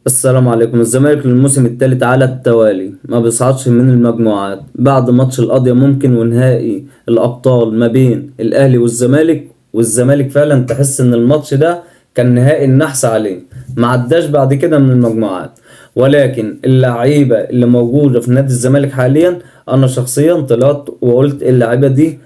السلام عليكم. الزمالك للموسم الثالث على التوالي ما بيصعدش من المجموعات بعد ماتش القضية ممكن ونهائي الأبطال ما بين الأهلي والزمالك، والزمالك فعلا تحس إن الماتش ده كان نهائي النحس عليه، ما عداش بعد كده من المجموعات. ولكن اللعيبة اللي موجودة في نادي الزمالك حاليا، أنا شخصيا طلعت وقلت اللعيبة دي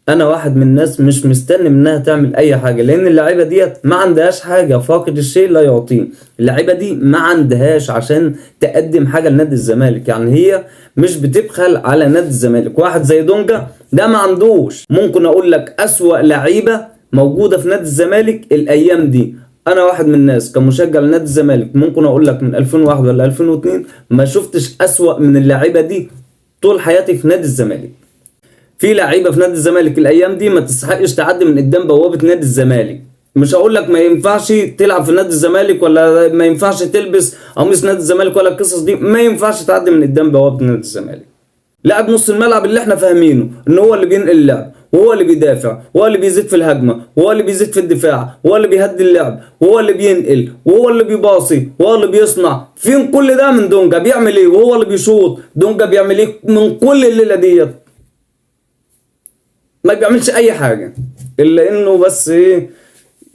انا واحد من الناس مش مستني منها تعمل اي حاجة، لان اللعيبة ديت ما عندهاش حاجة، فاقد الشيء لا يعطيه. اللعيبة دي ما عندهاش عشان تقدم حاجة لنادي الزمالك، يعني هي مش بتبخل على نادي الزمالك. واحد زي دونجا ده ما عندوش، ممكن اقول لك اسوأ لعيبة موجودة في نادي الزمالك الايام دي. انا واحد من الناس كمشجع لنادي الزمالك ممكن اقول لك من 2001 ولا 2002 ما شفتش اسوأ من اللعيبة دي طول حياتي في نادي الزمالك. في لعيبة في نادي الزمالك الايام دي ما تستحقش تعدي من قدام بوابه نادي الزمالك. مش هقول لك ما ينفعش تلعب في نادي الزمالك ولا ما ينفعش تلبس قميص نادي الزمالك ولا القصص دي، ما ينفعش تعدي من قدام بوابه نادي الزمالك. لاعب نص الملعب اللي احنا فاهمينه ان هو اللي بينقل اللعب، وهو اللي بيدافع، وهو اللي بيزيد في الهجمة، وهو اللي بيزيد في الدفاع، وهو اللي بيهدي اللعب، وهو اللي بينقل، وهو اللي بيباصي، وهو اللي بيصنع. فين كل ده من دونجا؟ بيعمل ايه؟ وهو اللي بيشوط. دونجا بيعمل ايه من كل الليلة ديت؟ ما بيعملش اي حاجة الا انه بس ايه،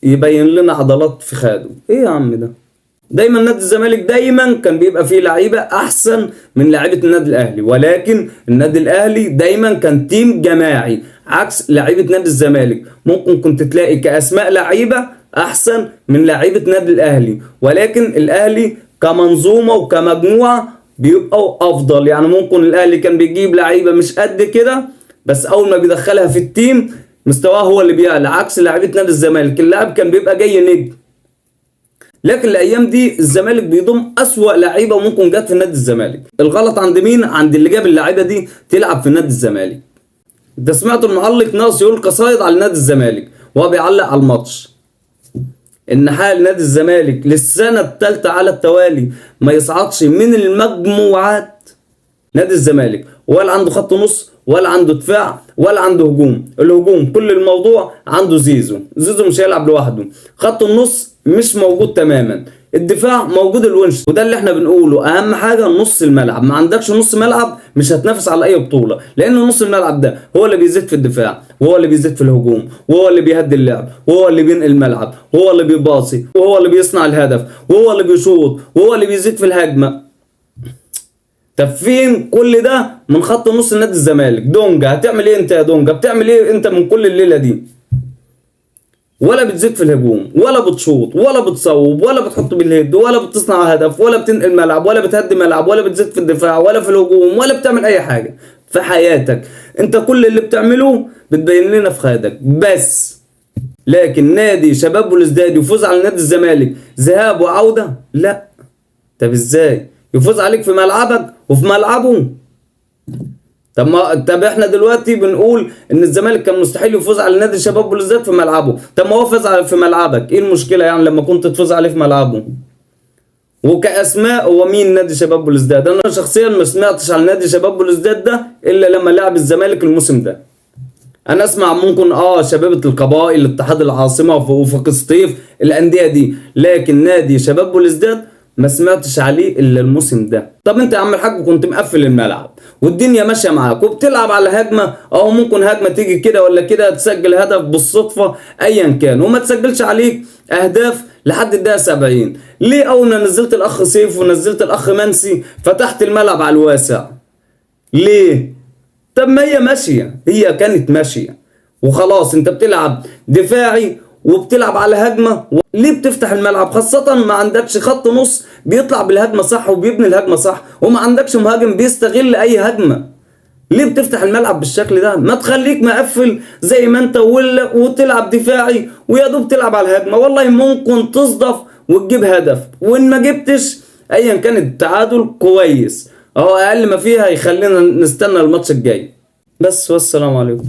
يبين لنا عضلات في خاده. ايه يا عم ده؟ دايما نادي الزمالك دايما كان بيبقى فيه لعيبة احسن من لعيبة النادي الاهلي، ولكن النادي الاهلي دايما كان تيم جماعي عكس لعيبة نادي الزمالك. ممكن كنت تلاقي كاسماء لعيبة احسن من لعيبة نادي الاهلي، ولكن الاهلي كمنظومة وكمجموعه بيبقوا افضل. يعني ممكن الاهلي كان بيجيب لعيبة مش قد كده، بس اول ما بيدخلها في ال team مستواه هو اللي بيعلى، عكس لعيبة نادي الزمالك اللاعب كان بيبقى جاي نجم. لكن الايام دي الزمالك بيضم اسوأ لعيبة ممكن جت في نادي الزمالك. الغلط عند مين؟ عند اللي جاب اللعيبة دي تلعب في نادي الزمالك. انت سمعت المعلق ناقص يقول قصايد على نادي الزمالك وهو بيعلق على الماتش، ان حال نادي الزمالك للسنة الثالثة على التوالي ما يصعدش من المجموعات. نادي الزمالك ولا عنده خط نص ولا عنده دفاع ولا عنده هجوم. الهجوم كل الموضوع عنده زيزو، زيزو مش هيلعب لوحده. خط النص مش موجود تماما، الدفاع موجود الونش، وده اللي احنا بنقوله اهم حاجة نص الملعب. ما عندكش نص ملعب مش هتنافس على اي بطوله، لان نص الملعب ده هو اللي بيزيد في الدفاع، وهو اللي بيزيد في الهجوم، وهو اللي بيهدي اللعب، وهو اللي بينقل الملعب، وهو اللي بيباصي، وهو اللي بيصنع الهدف، وهو اللي بيشوط، وهو اللي بيزيد في الهجمة. طب فين كل ده من خط نص نادي الزمالك؟ دونجا هتعمل ايه انت يا دونجا؟ بتعمل ايه انت من كل الليلة دي؟ ولا بتزيد في الهجوم، ولا بتشوط، ولا بتصوب، ولا بتحط بالهيد، ولا بتصنع هدف، ولا بتنقل ملعب، ولا بتهدي ملعب، ولا بتزيد في الدفاع ولا في الهجوم، ولا بتعمل اي حاجة في حياتك. انت كل اللي بتعمله بتبين لنا في خياتك بس. لكن نادي شباب بلوزداد يفوز على نادي الزمالك ذهاب وعوده؟ لا. طب ازاي يفوز عليك في ملعبك وفي ملعبه؟ طب احنا دلوقتي بنقول ان الزمالك كان مستحيل يفوز على نادي شباب بلوزداد في ملعبه، طب ما هو فاز في ملعبك، ايه المشكلة يعني لما كنت تفوز عليه في ملعبه؟ وكاسماء هو مين نادي شباب بلوزداد؟ انا شخصيا ما سمعتش عن نادي شباب بلوزداد ده الا لما لعب الزمالك الموسم ده. انا اسمع ممكن شبيبة القبائل، اتحاد العاصمة، وفاق سطيف، الاندية دي، لكن نادي شباب بلوزداد ما سمعتش عليه الا الموسم ده. طب انت يا عم الحاج كنت مقفل الملعب والدنيا ماشية معاك وبتلعب على هجمة، او ممكن هجمة تيجي كده ولا كده تسجل هدف بالصدفة ايا كان، وما تسجلش عليك اهداف لحد الدقيقة 70. ليه اول ما نزلت الاخ سيف ونزلت الاخ منسي فتحت الملعب على الواسع؟ ليه؟ طب ما هي ماشية، هي كانت ماشية وخلاص، انت بتلعب دفاعي وبتلعب على هجمة، ليه بتفتح الملعب؟ خاصة ما عندكش خط نص بيطلع بالهجمة صح وبيبني الهجمة صح، وما عندكش مهاجم بيستغل اي هجمة. ليه بتفتح الملعب بالشكل ده؟ ما تخليك مقفل زي ما انت وتلعب دفاعي ويا دوب تلعب على الهجمة، والله ممكن تصدف وتجيب هدف، وان ما جبتش ايا كان التعادل كويس، اهو اقل ما فيها يخلينا نستنى الماتش الجاي بس. والسلام عليكم.